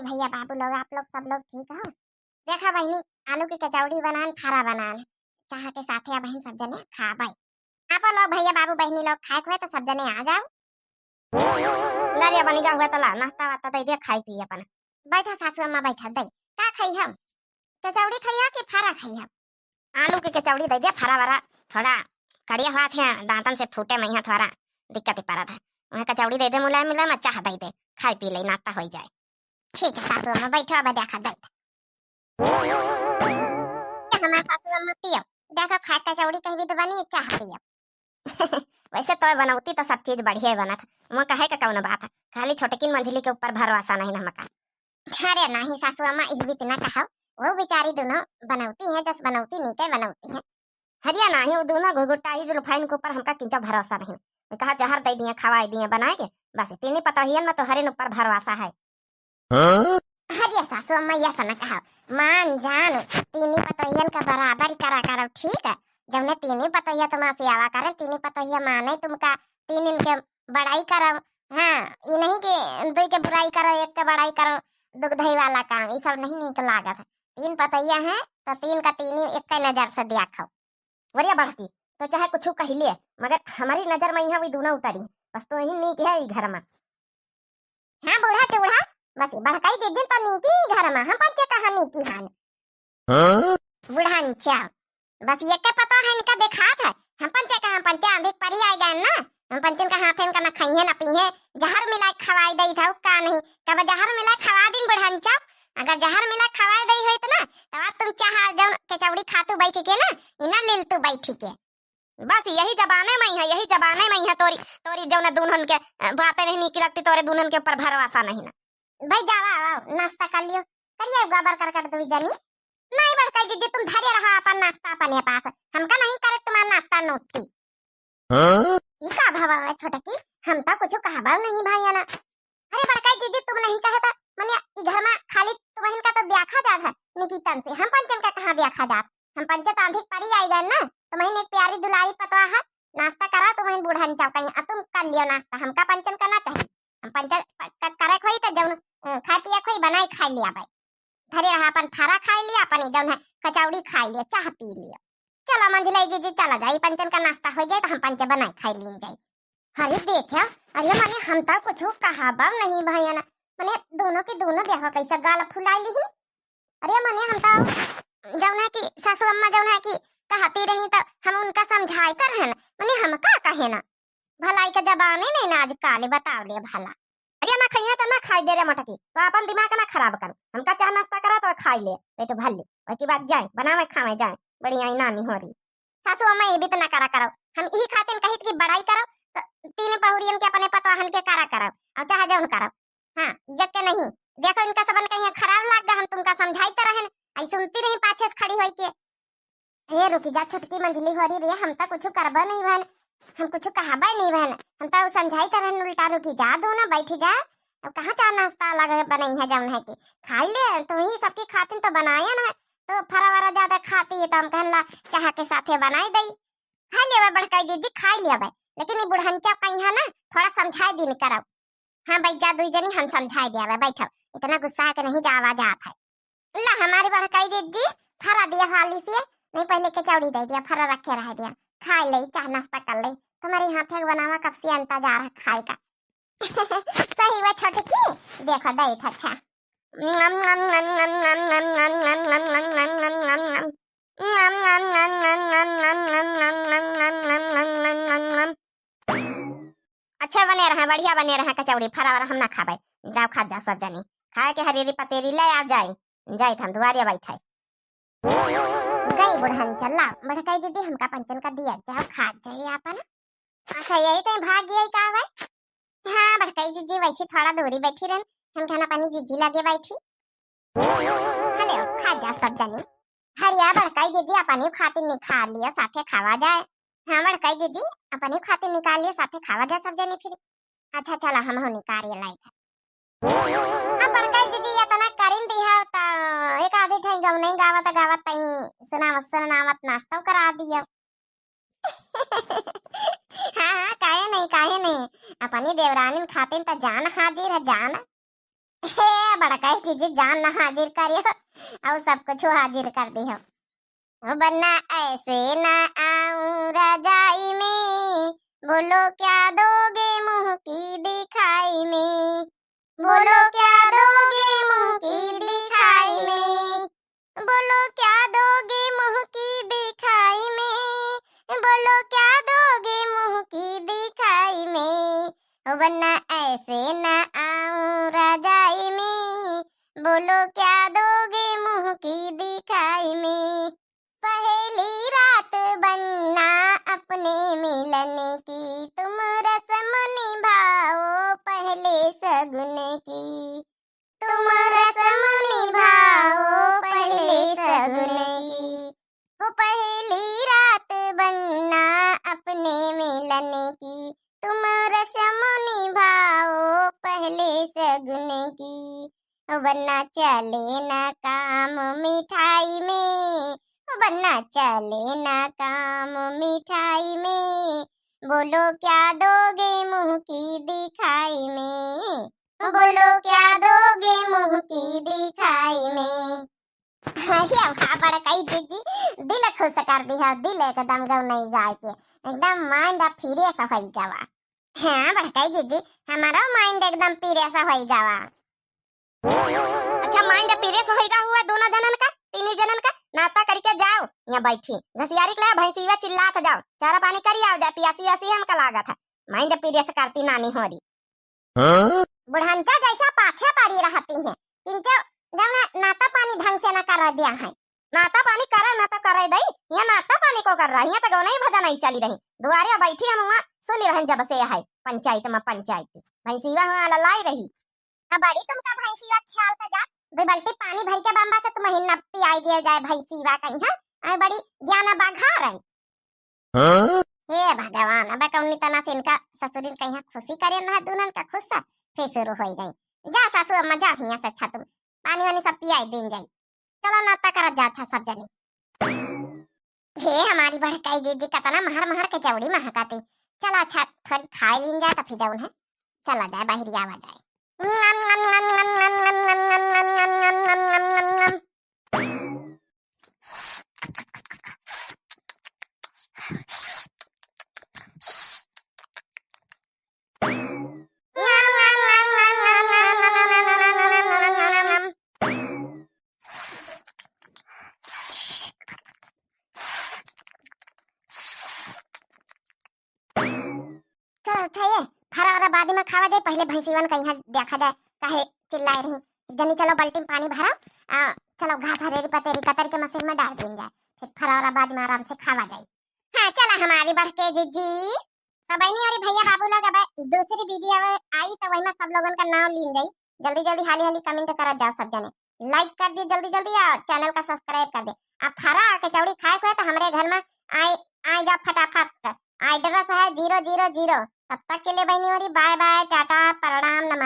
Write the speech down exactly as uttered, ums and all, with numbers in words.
भैया बाबू लोग, आप लोग सब लोग ठीक हो? देखा बहिनी, आलू के कचौड़ी बनान, फारा बनान, चाह के साथे अब बहिन सब जने खाबै। आप लोग भैया बाबू बहिनी लोग खाए के हुए तो सब जने आ जाओ। ना रे बनी जा हुआ तो ला, नाश्ता वास्ता दे दे, खाई पी अपन। बैठा सासू अम्मा, बैठा दे। का खाई हम? कचौड़ी खाई हो कि फारा खाई हो? आलू के कचौड़ी दे दे, फारा वारा थोड़ा कड़िया हुआ थे, दांतन से फूटे में यहाँ थोड़ा दिक्कत ही पड़त है। उन्हें कचौड़ी दे दे, मुलायम मुलायम, चाह दे दे, खाई पी ले, नाश्ता हो जाए। ठीक है सासू अम्मा, बैठो, अब देखा दे। हमार सासू अम्मा पियो, देखो खाए कचौड़ी कहबी तो बनी, चाह पियो। वैसे तो बनौती तो सब चीज बढ़िया बनत है, वहाँ कहे का कौन बात है, खाली छोटकिन मंझली के ऊपर भरोसा नहीं ना हमका। अरे नाही सासू अम्मा, इस बीत ना कहो, वो बेचारी दोनों बनौती हैं, जस बनौती नीके बनौती हैं। हरिया नाही, वो दोनों घुघुटाई जुल्फाइन के ऊपर हमका किंचा भरोसा नहीं। मैं कहा जहर दे दिए, खवाई दिए बनाए के, बस तीनी पतोहियन में तो हरिन ऊपर भरोसा है। हाँ? हरिया सासू अम्मा, ये सन कहा, मान जान तीनी पतोहियन का बराबर करा करो, ठीक है? जब ने तीनी पतोहिया तुम्हार से आवा करें, तीनी पतोहिया माने तुमका, तीन इनके बड़ाई करो। हाँ, ये नहीं कि दुई के बुराई करो, एक के बड़ाई करो, दुख दही वाला काम, ये सब नहीं नीक लागत है। तीन पतोहिया हैं, तो तीन का तीन ही एक नजर से देखो। वरिया बड़की, तो चाहे कुछ कह ले, मगर हमारी नजर में यहाँ भी दूना उतारी, बस तो यही नीक है ई घर में। हाँ बूढ़ा चूढ़ा, बस बड़काई दीजिन तो नीकी घर में, हम पंचे कहाँ नीकी हन। हाँ? बुढ़ांचा, बस ये के पता है इनका देखात है, हम पंचे कहाँ, हम पंचे आंधी परी आ गए ना, हम पंचन का हाथ इनका ना खाइए ना पीए, जहर मिला के खवाई दई था, का नहीं, कब जहर मिला के खवा दिन बुढ़ांचा, अगर जहर मिला के खवाई दई होइत ना, तब आज तुम चाह जौन कचौड़ी खातू बैठ के ना, इना लील तू बैठ के। बस यही जबाने में है, यही जबाने में है तोरी, तोरी जौन दुन्हन के, अ, बातें नहीं नीक लगती, तोरे दुन्हन के ऊपर भरोसा नहीं ना। भाई जावा, आओ, नाश्ता कर लियो, करिए गोबर करकट दुई जनी। नहीं बड़काई जीजी, तुम धरे रहा अपन नाश्ता अपने पास, हमका नहीं करे तुम्हारा नाश्ता नोती। हाँ? ई का भवा है छोटकी, हम तो कुछ कहबा नहीं भाई ना। अरे बड़काई जीजी, तुम नहीं कहे तो, मने ई घर में खाली तुम्हन का तो देखा जात है निकितन से, हम पंचन का कहाँ देखा जात? हम पंचे तो अधिक परी आई गए ना, तुम्हन एक प्यारी दुलारी पतवा है, नाश्ता करा तुम्हन बुढ़न चाव कहीं, आ तुम कर लियो नाश्ता, हमका पंचन का ना चाहिए। हम पंचन प-, क-, करे खोई तो जौन, अ, खाए पिए खोई बनाई खाई लिया भाई। धरे रहा अपन फारा खाई लिया, अपन जौन है कचौड़ी खाई लिया, चाह पी लिया। चला मंझिलाई जीजी, चला जाई, पंचन का नाश्ता हो जाए तो हम पंचे बनाई खाई लीन जाई। अरे देखा, अरे मने हम तो कुछ कहाबा नहीं भैया ना, मने दोनों के दोनों देखो कैसे गाल फुलाई ली। अरे मने हम तो जौन है कि सासू अम्मा जौन है कि कहती रही तो हम उनका समझाए कर है ना, मने हम का कहे ना, भलाई का जबाने नहीं ना आज काले बताव ले भला। अरे ना खाइए तो ना खाई दे रे मटकी, तो अपन दिमाग ना खराब करो, हमका चाह नाश्ता करा तो खाई ले, पेट भर ले, वही के बाद जाए बनावे खावे जाए, बड़ी आई नानी हो रही। सासू अम्मा ये भी तो ना करा करो, हम यही खातिर कहित कि बड़ाई करो, तो तीन बहुरियन के अपने पतवाहन के करा करो, और चाहे जौन करो। हाँ, ये के नहीं, देखो इनका सबन का यहाँ खराब लाग गया, हम तुमका समझाई तो रहन, आई सुनती रही पाछे से खड़ी होई के। ए रुकी जा छोटकी मंझली होरी रे, हम तो कुछ करबे नहीं बहन, हम कुछ कहबे नहीं बहन, हम तो समझाई तो रहन उल्टा। रुकी जा, दो ना बैठ जा, अब कहाँ चाह नाश्ता अलग बनई है जौन है कि खाई ले, तुम ही सबकी खातिन तो बनायन है, तो फरा वरा ज्यादा खाती है तो हम कहन ला चाह के साथे बनाई दई, खाई लेबे बड़काई दीदी, खाई लेबे, लेकिन ये बुढ़ंचा कहीं है ना, थोड़ा समझाई दिन करब। हाँ बैठ जा दुई जनी, हम समझाई देबे, बैठो, इतना गुस्सा के नहीं जावा जात है। ला हमारी बड़काई दीदी, फरा दिया हाली से, नहीं पहले कचौड़ी दे दिया, फरा रखे रह दिया, खाई ले, चाह नाश्ता कर ले, तुम्हारे हाथ के बनावा कब से इंतजार है खाए का। सही बा छोटकी, देखो दे था अच्छा। अच्छा बने रहे, बढ़िया बने रहे कचौड़ी, फरा वरा हम ना खाबे। जाओ खा जा सब जनी, खाए के हरीरी पतेरी ले आ जाए, जाइत हम दुआरिया बैठे। गई बुढ़न चला, बड़काई दीदी हमका पंचन का दिया, जाओ खा जाए आपन। अच्छा यही टाइम भाग गई का भाई? हाँ बड़काई जीजी वैसे थोड़ा दूरी बैठी रहन, हम कहना अपनी जीजी लगे बैठी। हेलो खा जा सब जनी। हरिया बड़काई जीजी अपनी खातिर निकाल लिया, साथे खावा जाए। हाँ बड़काई जीजी, अपनी खातिर निकाल लिया, साथे खावा जाए सब जनी फिर। अच्छा चला हम हो निकाल लाई था। अब बड़काई जीजी इतना करिन दिया तो एक आधी ठाई गौनई गावत गावत तई सुनावत सुनावत नाश्ता करा दिया। हाँ हाँ, काहे नहीं, काहे नहीं, अपनी देवरानिन खातिन त जान हाजिर है जान। हे बड़कई जिज्जी, जान ना हाजिर करियो, अउ सब कुछ हाजिर कर दियो। ओ बन्ना ऐसे ना आऊं रजाई में, बोलो क्या दोगे मुंह की दिखाई में, बोलो क्या दोगे मुंह की दिखाई में, बोलो क्या दोगे मुंह की दिखाई में, बोलो क्या दोगे मुंह की दिखाई में। ओ बन्ना ऐसे ना आऊं रजाई में, बोलो क्या दोगे मुंह की दिखाई में। पहली रात बन्ना अपने मिलन की, तुम रस्म निभाओ पहले सगुन की, तुम रस्म निभाओ पहले सगुन की। हो पहली रात बन्ना अपने मिलन की, तुम रस्म निभाओ पहले सगुन की। ओ बन्ना चले ना काम मिठाई में, ओ बन्ना चले ना काम मिठाई में, बोलो क्या दोगे मुंह की दिखाई में, बोलो क्या दोगे मुंह की दिखाई में। अरे वाह बड़कई जिज्जी, दिल खुश कर दिहा, दिल एकदम गौनई गाय के एकदम mind fresh होई गवा। हाँ बड़कई जिज्जी, हमारो mind एकदम fresh होई गवा। अच्छा, mind fresh होई गा हुआ दोनों जनन का, तीनों जनन का। नाश्ता करके जाओ, यहाँ बैठी घसियारी के ले भैंसीवा चिल्लात जाओ, चारा पानी करी आओ जाए, पियासी वासी हमका लागत है। Mind fresh करती नानी होरी। हाँ? बुढ़ंचा जैसा पाछे पड़ी रहती है, किंचो जौन नाश्ता पानी ढंग से न कर दिया है। नाश्ता पानी करे न तो करे दई, यहाँ नाश्ता पानी को कर रहा, यहाँ तो गौनई भजनई चली रही। दुआरे बैठी हम वहाँ सुनी रहन जब से है पंचायत में पंचायत। भैंसीवा हुआ ललाई रही। अब बड़ी तुमका भैंसीवा ख्याल तो जा, दो बाल्टी पानी भर के बम्बा से तुम हिन्ना पियाई दिया जाए भैंसीवा कहीं, हाँ? आई बड़ी ज्ञान बाघा रही। हाँ? हे भगवान, अब कौनी तना से इनका ससुरिन कहीं खुशी करे ना, दुनन का खुश सा फिर शुरू होई गई। जा सासू अम्मा जा, हियां से अच्छा तुम पानी वानी सब पियाई दिन जाई। चलो नाश्ता करत जा अच्छा सब जनी। हे हमारी बड़कई जिज्जी, कतना महर महर के चौड़ी महकाती। चलो अच्छा थोड़ी खाई लीन जाए तो फिर जौन है चला जाए, बाहरी आवा जाए। चलो अच्छा, ये फरा वरा बाद में खावा जाए, पहले भैंसीवन का यहाँ देखा जाए, काहे चिल्लाए रही। जनी चलो बाल्टी में पानी भरा, आ, चलो घास हरेरी पतेरी कतर के मशीन में डाल दीन जाए, फिर फरा वरा बाद में आराम से खावा जाए। हाँ चला हमारी बड़कई जिज्जी। तो बहनी और भैया बाबू लोग, अब दूसरी video आई तो वही में सब लोगन का नाम लीन जाई। जल्दी जल्दी हाली हाली comment करत जाओ सब जने, like कर दिए जल्दी जल्दी और channel का subscribe कर दे। अब फरा के चौड़ी खाए के हुए तो हमरे घर में आए, आए जाओ फटाफट। Address है zero zero zero। तब तक के लिए बहनी और bye bye, टाटा, प्रणाम, नमस्कार।